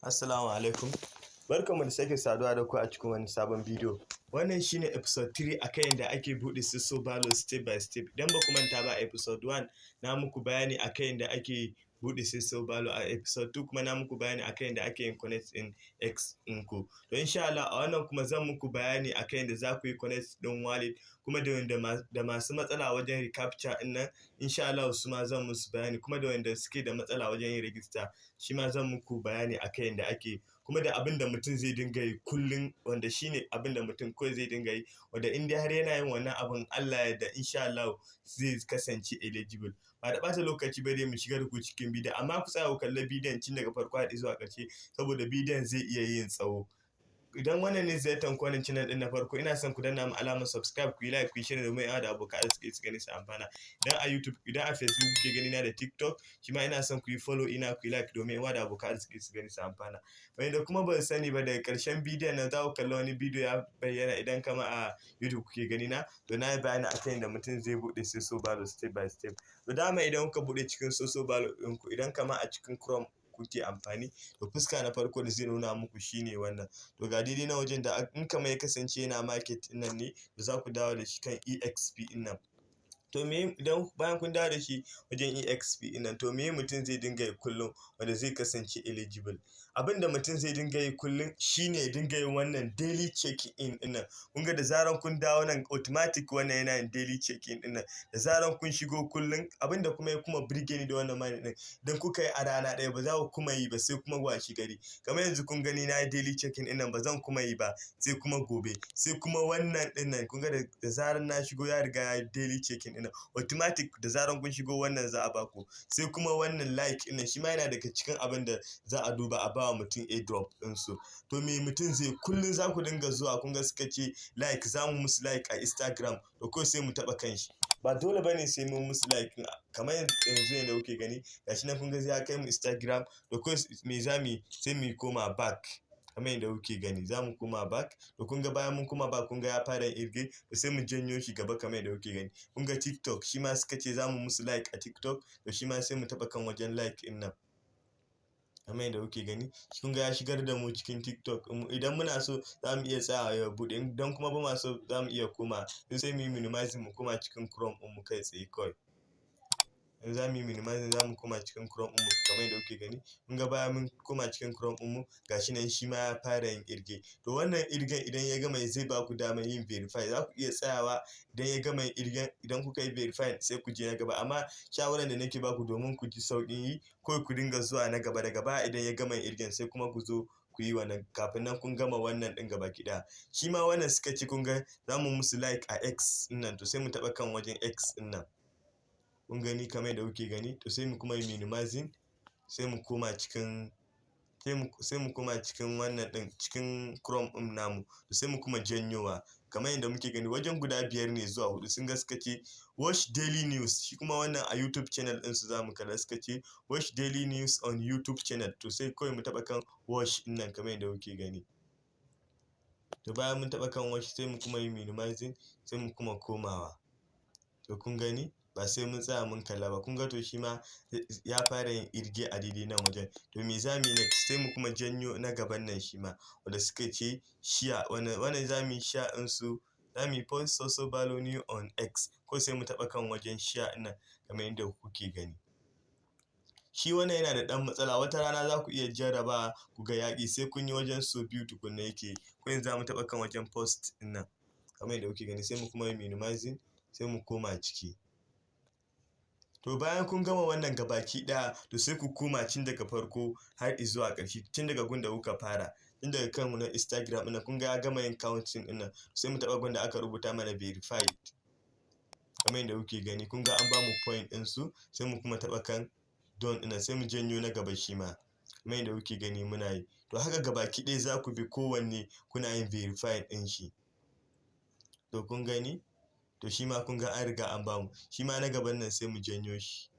Assalamu alaikum. Barkanmu da sake saduwa da ku a cikin wani sabon bidiyo. Wannan shine episode 3 akan yadda ake buɗe SoSoValue step by step. Idan ba ku manta ba, a episode 1 na muku bayani akan yadda ake buɗe SoSoValue, a episode 2 kuma na muku bayani akan yadda ake yin connect ɗin X ɗinku. To, insha Allah a wannan kuma zan muku bayani akan yadda za ku yi connect ɗin wallet, kuma da wanda da masu matsala wajen recaptcha ɗin nan, insha Allah su ma zan musu bayani, kuma da wanda suke da matsala wajen yin register, shi ma zan muku bayani akan yadda ake, kuma da abin da mutum zai dinga yi kullum, wanda shine abin da mutum kawai zai dinga yi, wanda in dai har yana yin wannan abin, Allah ya yarda, insha Allah zai kasance eligible. Ba da ɓata lokaci ba dai, mu shiga da ku cikin bidiyon, amma ku tsaya ku kalli bidiyon tun daga farko har zuwa ƙarshe, saboda bidiyon zai iya yin tsawo. Idan wannan ne ziyartar ku wannan channel din na farko, ina son ku danna mu alamar subscribe, ku yi like, ku yi share, domin 'yan da abokan arziki su gani su amfana. Idan a YouTube, idan a Facebook kuke gani na da TikTok, shi ma ina son ku yi follow ina, ku yi like, domin 'yan da abokan arziki su gani su amfana. Wanda kuma ban sani ba, daga karshen bidiyon nan za ku kalli wani bidiyo ya bayyana. Idan kama a YouTube kuke gani na, to na yi bayani akan yadda mutum zai buɗe SoSoValue step by step. To, dama idan kuka buɗe cikin SoSoValue ɗinku, idan kama a cikin Chrome kuke amfani, to fuska na farko da zai nuna muku shine wannan. To, ga daidai na wajen da in kama ya kasance yana market ɗin nan ne da za ku dawo da shi kan exp ɗin nan. To, me idan bayan kun dawo da shi wajen exp ɗin nan, to me mutum zai dinga yi kullum wanda zai kasance eligible? Abin da mutum zai dinga yi kullum shine ya dinga yin wannan daily check in ɗin nan. Kun ga da zaran kun dawo nan, automatic wannan yana yin daily check in ɗin nan da zaran kun shigo kullum. Abin da kuma ya kuma burge ni da wannan mining ɗin, idan kuka yi a rana ɗaya, ba za ku kuma yi ba sai kuma washi gari. Kamar yanzu kun gani na yi daily check in ɗin nan, ba zan kuma yi ba sai kuma gobe. Sai kuma wannan ɗin nan, kun ga da zaran na shigo ya riga ya yi daily check in ɗin nan automatic. Da zaran kun shigo, wannan za a baku. Sai kuma wannan like ɗin nan, shi ma yana daga cikin abin da za a duba a ba wa mutum airdrop ɗinsu. To, me mutum zai kullum za ku dinga zuwa? Kun ga suka ce like, za mu musu like a Instagram, to kawai sai mu taɓa kan shi. Ba dole bane sai mun musu like. Kamar yanzu yanda kuke gani, gashi nan, kun ga ya kai mu Instagram. To, kawai me za mu yi? Sai mu koma back. Kamar yadda kuke gani, za mu koma back. To, kun ga bayan mun koma back, kun ga ya fara irge. To, sai mu janyo shi gaba. Kamar yadda kuke gani, kun ga TikTok, shi ma suka ce za mu musu like a TikTok. To, shi ma sai mu taɓa kan wajen like ɗin nan. Kamar yadda kuke gani, kun ga ya shigar da mu cikin TikTok. Idan muna so, za mu iya tsayawa ya buɗe. Idan kuma ba ma so, za mu iya koma. Sai mu yi minimizing, mu koma cikin Chrome ɗin mu kai tsaye kawai. In za mu yi minimizing, za mu koma cikin Chrome ɗin mu. Kamar yadda kuke gani, kun ga bayan mun koma cikin Chrome ɗin mu, gashi nan shi ma ya fara yin irge. To, wannan irgen idan ya gama, zai ba ku damar yin verify. Za ku iya tsayawa idan ya gama yin irgen, idan kuka yi verify, sai ku je na gaba. Amma shawaran da nake baku domin ku ji sauƙin yi, kawai ku dinga zuwa na gaba. Daga baya idan ya gama irgen, sai kuma ku zo ku yi wannan, kafin nan kun gama wannan ɗin gaba ki ɗaya. Shi ma wannan suka ci, kun ga za mu musu like a X ɗin nan. To, sai mu taɓa kan wajen X ɗin nan. Kun gani, kamar yadda kuke gani. To, sai mu kuma yi minimizing, sai mu koma cikin wannan ɗin, cikin Chrome ɗin namu. To, sai mu kuma janyowa. Kamar yadda muke gani, wajen guda biyar ne zuwa hudu. Sun ga suka ce watch daily news. Shi kuma wannan a YouTube channel ɗin su zamu kalla. Suka ce watch daily news on YouTube channel. To, sai kawai mu taɓa kan watch ɗin nan, kamar yadda kuke gani. To, bayan mun taɓa kan watch, sai mu kuma yi minimizing, sai mu kuma komawa. To, kun gani, ba sai mun tsaya mun kalla ba. Kun ga, to shi ma ya fara yin irge a daidai nan wajen. To, me za mu yi next? Sai mu kuma janyo na gaban nan, shi ma wanda suka ce share. Wannan za mu yi share ɗin su, za mu yi post SoSoValue new on X ko sai mu taɓa kan wajen share ɗin nan, kamar yadda kuke gani. Shi wannan yana da ɗan matsala, wata rana za ku iya jarraba ku ga yaƙi, sai kun yi wajen sau biyu tukunna yake. Ko yanzu za mu taɓa kan wajen post ɗin nan, kamar yadda kuke gani. Sai mu kuma yi minimizing, sai mu koma ciki. To, bayan kun gama wannan gabaki ɗaya, to sai ku koma tun daga farko har izuwa ƙarshe, tun daga gun da kuka fara, tun daga kan na Instagram ɗin. Kun ga ya gama yin counting ɗin nan. Sai mu taɓa gun da aka rubuta mana verified. Kamar yadda kuke gani, kun ga an bamu point ɗin su. Sai mu kuma taɓa kan done ɗin, sai mu janyo na gaba shi ma, kamar yadda kuke gani muna yi. To, haka gabaki ɗaya za ku bi kowanne kuna yin verified ɗin shi. To, kun gani, to shi ma kun ga an riga an bamu. Shi ma na gaban nan, sai mu janyo shi,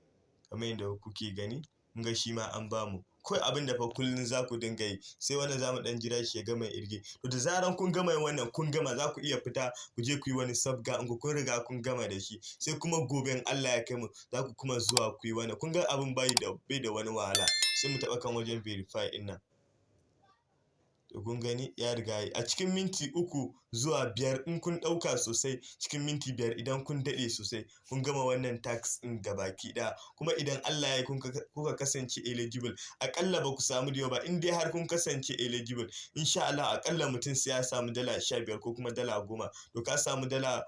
kamar yadda kuke gani. Kun ga shi ma an bamu. Kawai abin da fa kullum za ku dinga yi, sai wannan za mu ɗan jira shi ya gama irge. To, da zaran kun gama wannan, kun gama, za ku iya fita ku je ku yi wani sabga in kun riga kun gama da shi. Sai kuma gobe in Allah ya kai mu, za ku kuma zuwa ku yi wannan. Kun ga abin bai da wani wahala. Sai mu taɓa kan wajen verify ɗin nan. To kun gani ya riga yi a cikin minti 3 zuwa 5. In kun ɗauka sosai, cikin minti 5, idan kun daɗe sosai, kun gama wannan task ɗin gabaki ɗaya. Kuma idan Allah ya kuka kasance eligible, aƙalla ba ku samu da yawa ba, in dai har kun kasance eligible, insha Allah aƙalla mutum sai ya samu $15 ko kuma $10. To ka samu $10,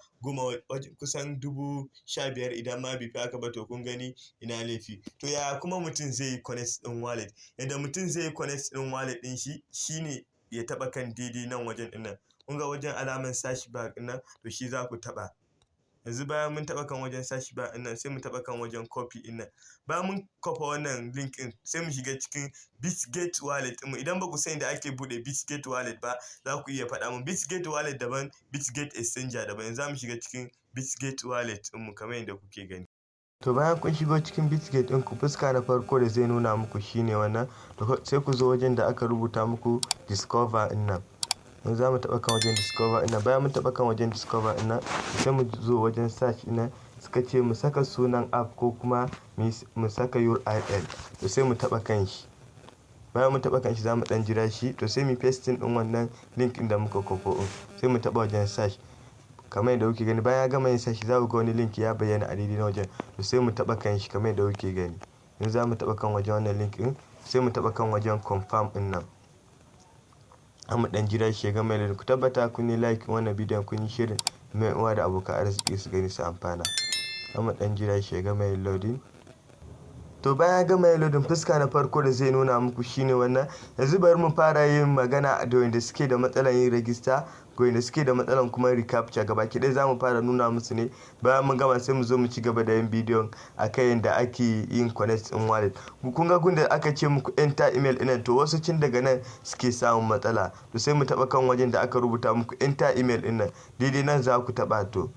kusan 15,000, idan ma bai fi haka ba. To kun gani, ina laifi? To yaya kuma mutum zai yi connect ɗin wallet? Yadda mutum zai yi connect ɗin wallet ɗin shi shine ya taɓa kan daidai nan wajen ɗin nan. Kun ga wajen alamar search bar ɗin nan? To shi za ku taɓa. Yanzu bayan mun taɓa kan wajen search bar ɗin nan, sai mu taɓa kan wajen copy ɗin nan. Bayan mun copy wannan link ɗin, sai mu shiga cikin Bitget Wallet ɗinmu. Idan ba ku san da ake buɗe Bitget Wallet ba, za ku iya faɗa mun. Bitget Wallet daban, Bitget Exchanger daban. Yanzu za mu shiga cikin Bitget Wallet ɗinmu kamar yadda kuke gani. To bayan kun shigo cikin Bitget ɗinku, fuska na farko da zai nuna muku shine wannan. To sai ku zo wajen da aka rubuta muku discover ɗin nan. Yanzu za mu taɓa kan wajen discover ɗin nan. Bayan mun taɓa kan wajen discover ɗin nan, sai mu zo wajen search ɗin nan. Suka ce mu saka sunan app ko kuma mu saka URL. To sai mu taɓa kan shi. Bayan mun taɓa kan shi, za mu ɗan jira shi. To sai mu pasting ɗin wannan link ɗin da muka kwafo ɗin, sai mu taɓa wajen search kamar yadda kuke gani. Bayan ya gama yin search, za ku ga wani link ya bayyana a daidai na wajen. To sai mu taɓa kan shi kamar yadda kuke gani. Yanzu za mu taɓa kan wajen wannan link ɗin, sai mu taɓa kan wajen confirm ɗin nan. An mu ɗan jira shi ya gama yin. Ku tabbata kun yi like wannan bidiyon, kun yi sharing mai uwa da abokan arziki su gani su amfana. An mu ɗan jira shi ya gama yin loading. To bayan ya gama yin loading, fuska na farko da zai nuna muku shine wannan. Yanzu bari mu fara yin magana da wanda suke da matsalar yin register, ga wanda suke da matsalar kuma recaptcha. Gabaki ɗaya za mu fara nuna musu ne. Bayan mun gama, sai mu zo mu ci gaba da yin bidiyon akan yadda ake yin connect in wallet. Kun ga gunda aka ce muku enter email ɗin? To wasu tun daga nan suke samun matsala. To sai mu taɓa kan wajen da aka rubuta muku enter email ɗin nan. Daidai nan za ku taɓa. To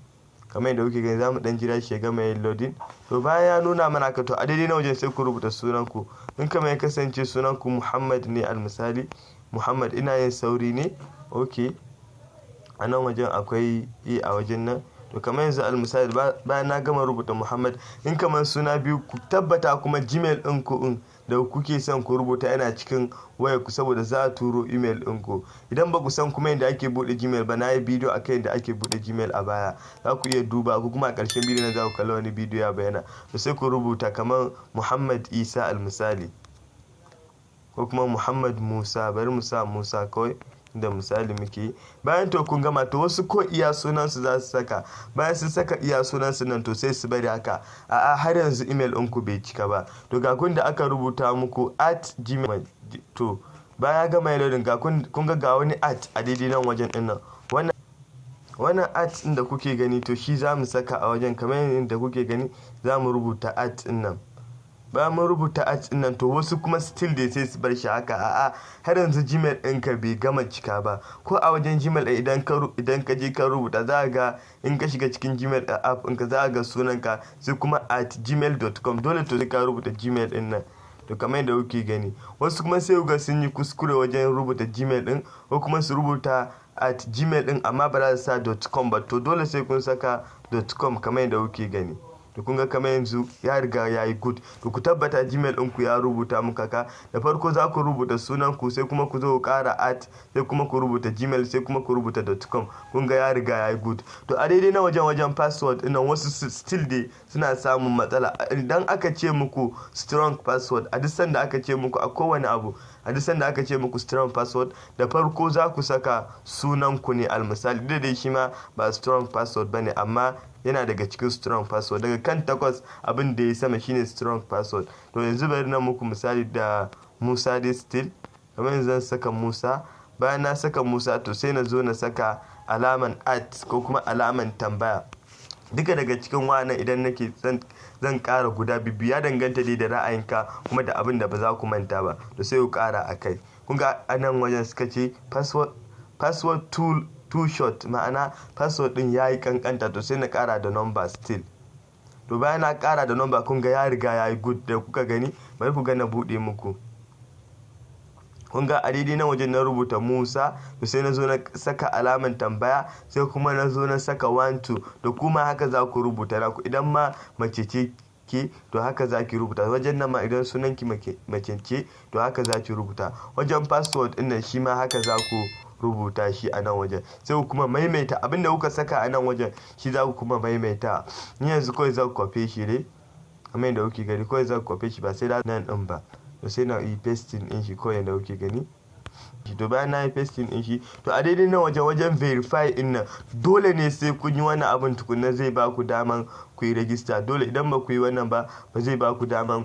kamar yadda kuke gani, za mu dan jira shi ya gama yin loading. To bayan ya nuna mana haka, to a daidai na wajen sai ku rubuta sunan ku. In kamar ya kasance sunan ku Muhammad ne, almisali Muhammad, ina yin sauri ne. Okay, a nan wajen akwai e a wajen nan. To kamar yanzu almisali, bayan na gama rubuta Muhammad, in kamar suna biyu, ku tabbata kuma Gmail ɗin ku in da kuke son ku rubuta yana cikin wayar ku, saboda za a turo email ɗin ku. Idan ba ku san kuma yadda ake buɗe Gmail ba, na yi bidiyo akan yadda ake buɗe Gmail a baya, za ku iya duba ko kuma a ƙarshen bidiyo na za ku kalla wani bidiyo ya bayyana. To sai ku rubuta kamar Muhammad Isa almisali, ko kuma Muhammad Musa. Bari mu sa Musa kawai da misali muke yi. Bayan to kun gama, to wasu ko iya sunansu za su saka. Bayan sun saka iya sunansu nan, to sai su bari haka. A'a, har yanzu email ɗinku bai cika ba. To ga kun da aka rubuta muku @gmail. To bayan ya gama loading, ga kun ga wani at a daidai nan wajen ɗin nan. Wannan at ɗin da kuke gani, to shi za mu saka a wajen kamar yadda kuke gani. Za mu rubuta at ɗin nan. Bayan mun rubuta at ɗin nan, to wasu kuma still dai sai su bar shi haka. A'a, har yanzu Gmail ɗinka bai gama cika ba. Ko a wajen Gmail ɗin, idan ka je ka rubuta, za ga in ka shiga cikin Gmail app ɗinka, za ga sunanka sai kuma @gmail.com. Dole to sai ka rubuta Gmail ɗin nan. To kamar yadda kuke gani, wasu kuma sai ga sun yi kuskure wajen rubuta Gmail ɗin, ko kuma su rubuta @gmail ɗin amma ba za su sa .com ba. To dole sai kun saka .com kamar yadda kuke gani. To kun ga kamar yanzu ya riga ya yi good. To ku tabbata Gmail ɗinku ya rubuta muku haka. Da farko za ku rubuta sunan ku, sai kuma ku zo ku ƙara at, sai kuma ku rubuta Gmail, sai kuma ku rubuta .com. Kun ga ya riga ya yi good. To a daidai na wajen password ɗin nan, wasu still dai suna samun matsala. Idan aka ce muku strong password, a duk sanda aka ce muku a kowane abu, a duk sanda aka ce muku strong password, da farko za ku saka sunan ku ne almisali. Duk da dai shi ma ba strong password bane, amma yana daga cikin strong password. Daga kan 8 abin da ya sama shine strong password. To yanzu bari na muku misali da Musa dai still. Kamar yanzu zan saka Musa. Bayan na saka Musa, to sai na zo na saka alaman at ko kuma alaman tambaya. Duka daga cikin wa'annan, idan nake zan ƙara guda biyu, ya danganta dai da ra'ayinka kuma da abin da ba za ku manta ba. To sai ku ƙara a kai. Kun ga a nan wajen suka ce password too short, ma'ana password din ya yi kankanta. To sai na ƙara da number still. To bayan na ƙara da number, kun ga ya riga ya yi good da kuka gani. Bari ku ga na buɗe muku. Kun ga a daidai nan wajen na rubuta Musa, to sai na zo na saka alaman tambaya, sai kuma na zo na saka 1 2. Da kuma haka za ku rubuta naku idan ma mace ce. ke, to haka za ki rubuta. Wajen nan ma idan sunan ki mace ce, to haka za ki rubuta. Wajen password ɗin nan shi ma haka za ku rubuta shi a nan wajen. Sai ku kuma maimaita abin da kuka saka a nan wajen, shi za ku kuma maimaita. Ni yanzu kawai zan kwafe shi ne, kamar yadda kuke gani, kawai zan kwafe shi ba sai nan ɗin ba. To sai na yi pasting ɗin shi kawai yadda kuke gani. To bayan na yi pasting ɗin shi, to a daidai nan wajen verify ɗin nan, dole ne sai kun yi wannan abin tukunna zai ba ku daman ku yi register. Dole idan ba ku yi wannan ba, ba zai ba ku daman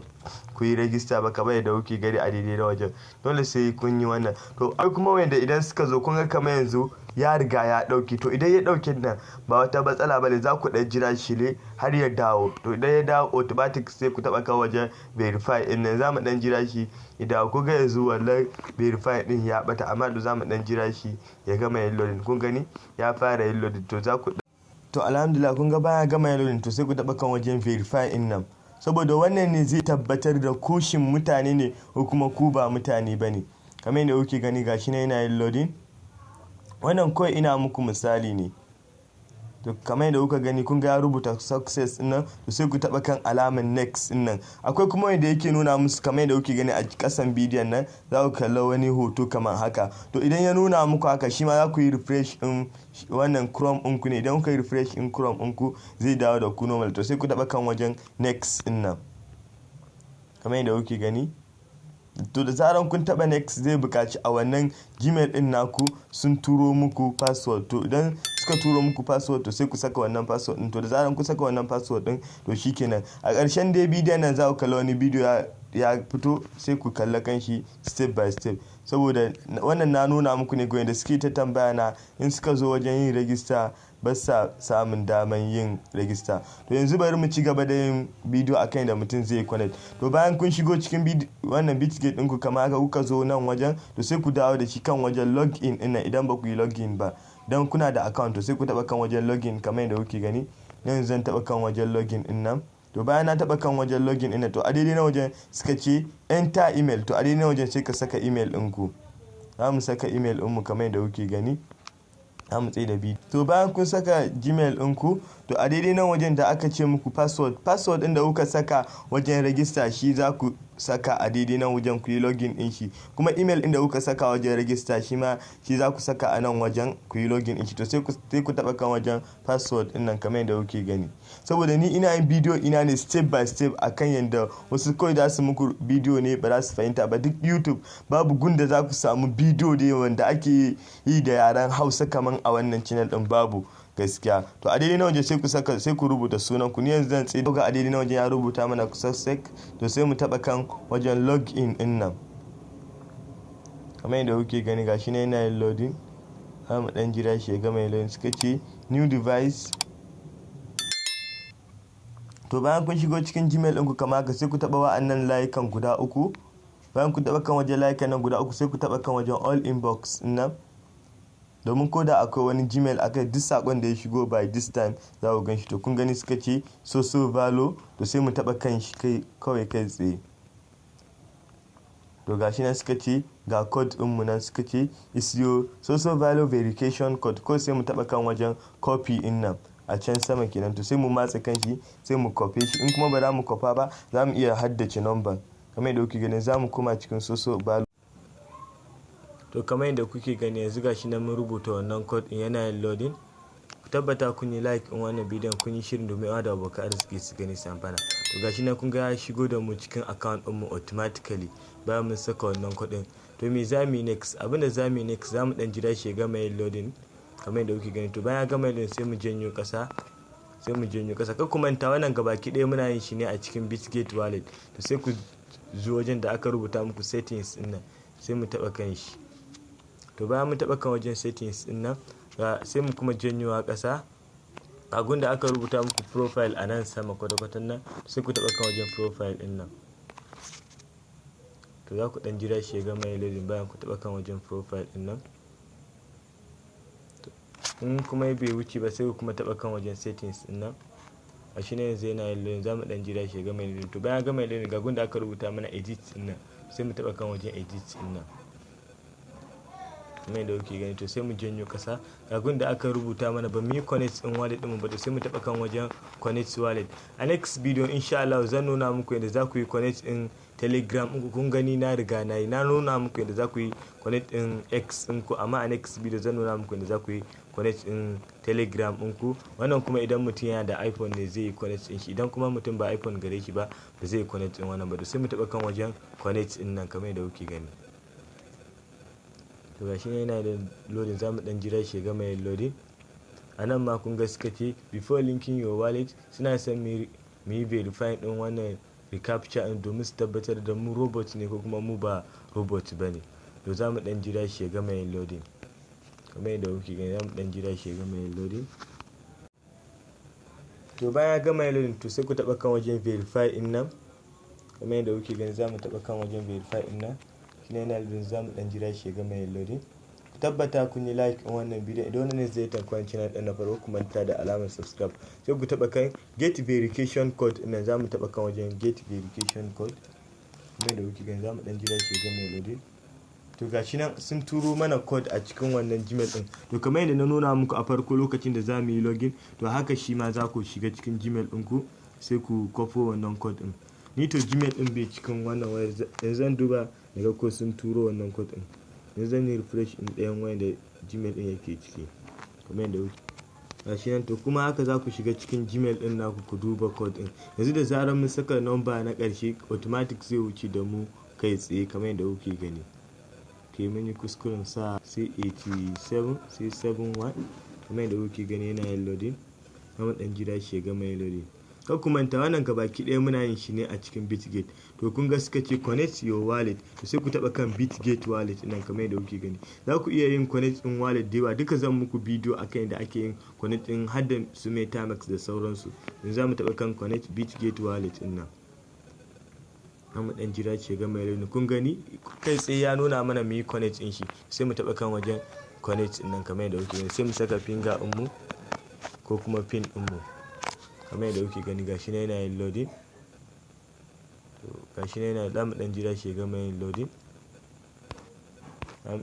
ku yi register ba, kamar yadda kuke gani a daidai nan wajen. Dole sai kun yi wannan. To akwai kuma wanda idan suka zo, kun ga kamar yanzu ya riga ya ɗauke. To idan ya ɗauke nan, ba wata matsala bane, za ku ɗan jira shi ne har ya dawo. To idan ya dawo, automatic sai ku taɓa kan wajen verify ɗin nan. Za mu ɗan jira shi ya dawo. Kun ga yanzu wannan verify ɗin ya ɓata, amma to za mu ɗan jira shi ya gama yin loading. Kun gani, ya fara yin loading. To za ku to alhamdulillah, kun ga baya gama yin loading, to sai ku taɓa kan wajen verify ɗin nan, saboda wannan ne zai tabbatar da ko shin mutane ne ko kuma ku ba mutane ba ne. Kamar yadda kuke gani, gashi nan yana yin loading. Wannan kawai ina muku misali ne. To kamar yadda kuka gani, kun ga ya rubuta success ɗin nan, to sai ku taɓa kan alamar next ɗin nan. Akwai kuma wanda yake nuna musu, kamar yadda kuke gani a ƙasan bidiyon nan, za ku kalla wani hoto kamar haka. To idan ya nuna muku haka, shi ma za ku yi refresh ɗin wannan Chrome ɗinku ne. Idan kuka yi refresh ɗin Chrome ɗinku, zai dawo da ku normal. To sai ku taɓa kan wajen next ɗin nan, kamar yadda kuke gani. To da zaran kun taɓa next, zai buƙaci a wannan Gmail ɗin naku sun turo muku password. To idan suka turo muku password, to sai ku saka wannan password ɗin. To da zaran kun saka wannan password ɗin, to shikenan. A ƙarshen dai bidiyon nan za ku kalla wani bidiyo ya fito, sai ku kalla kan shi step by step, saboda wannan na nuna muku ne da suke ta tambaya na, in suka zo wajen yin register ba sa samun daman yin register. To yanzu bari mu ci gaba da yin bidiyo akan da mutum zai connect. To bayan kun shigo cikin wannan Bitget ɗinku kamar haka, kuka zo nan wajen, to sai ku dawo da shi kan wajen login ɗin nan idan ba ku yi login ba. Idan kuna da account, to sai ku taɓa kan wajen login, kamar yadda kuke gani. Yanzu zan taɓa kan wajen login ɗin nan. To bayan na taɓa kan wajen login ɗin nan, to a daidai na wajen suka ce enter email. To a daidai na wajen sai ka saka email ɗinku. Za mu saka email ɗinmu kamar yadda kuke gani. Za mu tsaye da biyu. To bayan kun saka Gmail ɗinku, to a daidai nan wajen da aka ce muku password, password ɗin da kuka saka wajen register shi za ku saka a daidai nan wajen ku yi login ɗin shi. Kuma email ɗin da kuka saka wajen register, shi ma shi za ku saka a nan wajen ku yi login ɗin shi. To sai ku taɓa kan wajen password ɗin nan, kamar yadda kuke gani. Saboda ni ina yin bidiyo ina ne step by step akan yadda wasu kawai za su muku bidiyo ne ba za su fahimta ba. Duk YouTube babu gunda za ku samu bidiyo da wanda ake yi da yaren Hausa kaman a wannan channel ɗin, babu gaskiya. To a daidai na waje sai ku saka, sai ku rubuta sunan ku. Ni yanzu zan tsaye ga a daidai na wajen ya rubuta mana success. To sai mu taba kan wajen login din nan, kamar yadda kuke gani. Gashi ne yana yin loading, za mu dan jira shi ya gama yin loading. Suka ce new device. To bayan kun shigo cikin Gmail ɗinku kamar haka, sai ku taba wa'annan layukan guda uku. Bayan kun taba kan wajen layukan nan guda uku, sai ku taba kan wajen all inbox nan, domin ko da akwai wani Gmail akai, duk sakon da ya shigo by this time za ku gan shi. To kun gani, suka ce so so valo. To sai mu taba kan shi kai kawai kai tsaye. To gashi nan suka ce ga code din mu nan, suka ce is your social value verification code. Ko sai mu taba kan wajen copy din nan a can sama kenan. To sai mu matsa kan shi, sai mu copy shi. In kuma ba za mu copy ba, za mu iya haddace number, kamar yadda kuke gani. Za mu koma cikin social value. To kamar yadda kuke gani, yanzu gashi nan mun rubuta wannan code din, yana yin loading. Ku tabbata kun yi like in wannan bidiyon, kun yi sharing domin da abokan arziki su gani su amfana. To gashi nan kun ga ya shigo da mu cikin account din mu automatically bayan mun saka wannan code din. To me za mu yi next? Abinda za mu yi next, za mu dan jira shi ya gama yin loading, kamar yadda kuke gani. To bayan ya gama loading, sai mu janyo kasa, sai mu janyo kasa. Kar ku manta, wannan gabaki ɗaya muna yin shi ne a cikin Bitget Wallet. To sai ku zo wajen da aka rubuta muku settings din nan, sai mu taba kan shi. To bayan mun taba kan wajen settings din nan, sai mu kuma janyo a ƙasa a da aka rubuta muku profile a nan sama kwata-kwatan nan, sai ku taba kan wajen profile din nan. To za ku dan jira shi ya gama yin loading. Bayan ku taba kan wajen profile din nan, in kuma bai wuce ba, sai ku kuma taba kan wajen settings din nan. A shi ne yanzu yana yin loading, za mu dan jira shi ya gama yin loading. To bayan gama yin loading, ga gunda aka rubuta mana edit din nan, sai mu taba kan wajen edit din nan. Kamar yadda kuke gani, to sai mu janyo ƙasa. Ga gun da aka rubuta mana ba mu yi connect ɗin wallet ɗinmu ba, to sai mu taɓa kan wajen connect wallet. A next video, insha Allah, zan nuna muku yadda za ku yi connect ɗin Telegram ɗinku. Kun gani, na riga na yi, na nuna muku yadda za ku yi connect ɗin X ɗinku, amma a next video zan nuna muku yadda za ku yi connect ɗin Telegram ɗinku. Wannan kuma idan mutum yana da iPhone ne zai yi connect ɗin shi. Idan kuma mutum ba iPhone gare shi ba, ba zai yi connect ɗin wannan ba. To sai mu taɓa kan wajen connect ɗin nan, kamar yadda kuke gani. To gashi nan yana da loading, za mu ɗan jira shi ya gama yin loading. A nan ma kun ga suka ce "Before linking your wallet", suna son mu yi verifying ɗin wannan reCAPTCHA ɗin domin su tabbatar da mu robot ne ko kuma mu ba robot ba ne. To za mu ɗan jira shi ya gama yin loading. Kamar yadda kuke gani, za mu ɗan jira shi ya gama yin loading. To bayan ya gama yin loading, to sai ku taɓa kan wajen verify ɗin nan. Kamar yadda kuke gani, za mu taɓa kan wajen verify ɗin nan. Shi ne yana loading, za mu ɗan jira shi ya gama yin loading. Ku tabbata kun yi like ɗin wannan bidiyon. Idan wannan ne zai tankwan channel ɗin na farko, ku manta da alamar subscribe. Sai ku taɓa kan get verification code ɗin nan. Za mu taɓa kan wajen get verification code. Kamar yadda kuke gani, za mu ɗan jira shi ya gama yin loading. To gashi nan sun turo mana code a cikin wannan Gmail ɗin. To kamar yadda na nuna muku a farko lokacin da za mu yi login, to haka shi ma za ku shiga cikin Gmail ɗinku, sai ku kwafo wannan code ɗin. Ni to Gmail ɗin bai cikin wannan wayar. Yanzu zan duba naga ko sun turo wannan code ɗin. Yanzu zan yi refresh ɗin ɗayan wayar da Gmail ɗin yake ciki. Kamar yadda kuke, gashi nan. To kuma haka za ku shiga cikin Gmail ɗin naku ku duba code ɗin. Yanzu da zarar mun saka number na ƙarshe, automatic zai wuce da mu kai tsaye, kamar yadda kuke gani. Ke mun yi kuskuren sa, sai 87, sai 71. Kamar yadda kuke gani, yana yin loading. Zamu ɗan jira shi ya gama yin loading. Kar ku manta, wannan gabaki ɗaya muna yin shi ne a cikin Bitget. To kun ga suka ce "Connect your wallet". To sai ku taɓa kan Bitget wallet ɗin, kamar yadda kuke gani. Za ku iya yin connect ɗin wallet da yawa. Duka zan muku bidiyo akan yadda ake yin connect ɗin, har da su MetaMask da sauransu. Yanzu za mu taɓa kan connect Bitget wallet ɗin nan. Mu ɗan jira shi ya gama yin. Kun gani, kai tsaye ya nuna mana mu yi connect ɗin shi. Sai mu taɓa kan wajen connect ɗin nan, kamar yadda kuke gani. Sai mu saka finger ɗin mu ko kuma pin ɗin mu. Kamar yadda kuke gani, gashi nan yana yin loading. To gashi nan yana, za mu ɗan jira shi ya gama yin loading.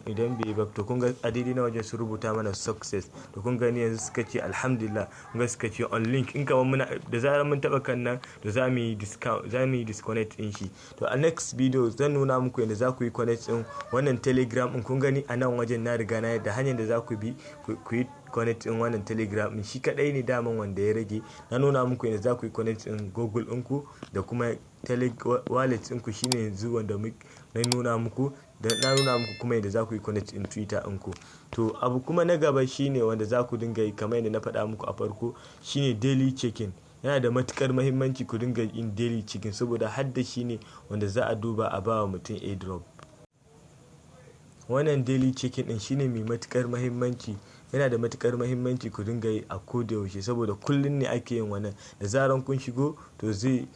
Idan bai yi ba, to kun ga a daidai na wajen su rubuta mana success. To kun gani, yanzu suka ce alhamdulillah. Kun ga suka ce unlink in kamar muna da zarar mun taba kan nan, to za mu yi discount, za mu yi disconnect din shi. To a next video zan nuna muku yadda za ku yi connect din wannan Telegram din. Kun gani, a nan wajen na riga na da hanyar da za ku bi ku yi connect din wannan Telegram din. Shi kadai ne daman wanda ya rage. Na nuna muku yadda za ku yi connect din Google ɗinku da kuma tele wallet ɗinku, shine yanzu wanda na nuna muku. Da na nuna muku kuma yadda za ku yi connect in Twitter ɗinku. To abu kuma na gaba shine wanda za ku dinga yi, kamar yadda na faɗa muku a farko, shine daily checking. Yana da matukar mahimmanci ku dinga yin daily checking, saboda hadda shine wanda za a duba a ba wa mutum airdrop. Wannan daily checking din shine mai matukar mahimmanci. Yana da matukar mahimmanci ku dinga yi a koda yaushe, saboda kullum ne ake yin wannan. Da zaran kun shigo, to zai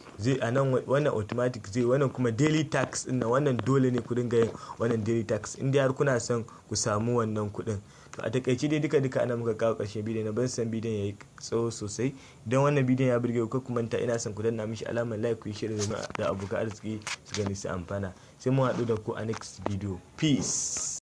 a nan wannan automatic zai wannan. Kuma daily task din nan, wannan dole ne ku dinga yin wannan daily task in dai har kuna son ku samu wannan kuɗin. To a takaice dai, duka duka ana muka kawo ƙarshen bidiyon na. Ban san bidiyon yayi tsawo sosai. Idan wannan bidiyon ya burge ku, ku manta, ina son ku danna mishi alamar like, ku yi share da abokan arziki su gani su amfana. Sai mu haɗu da ku a next video. Peace.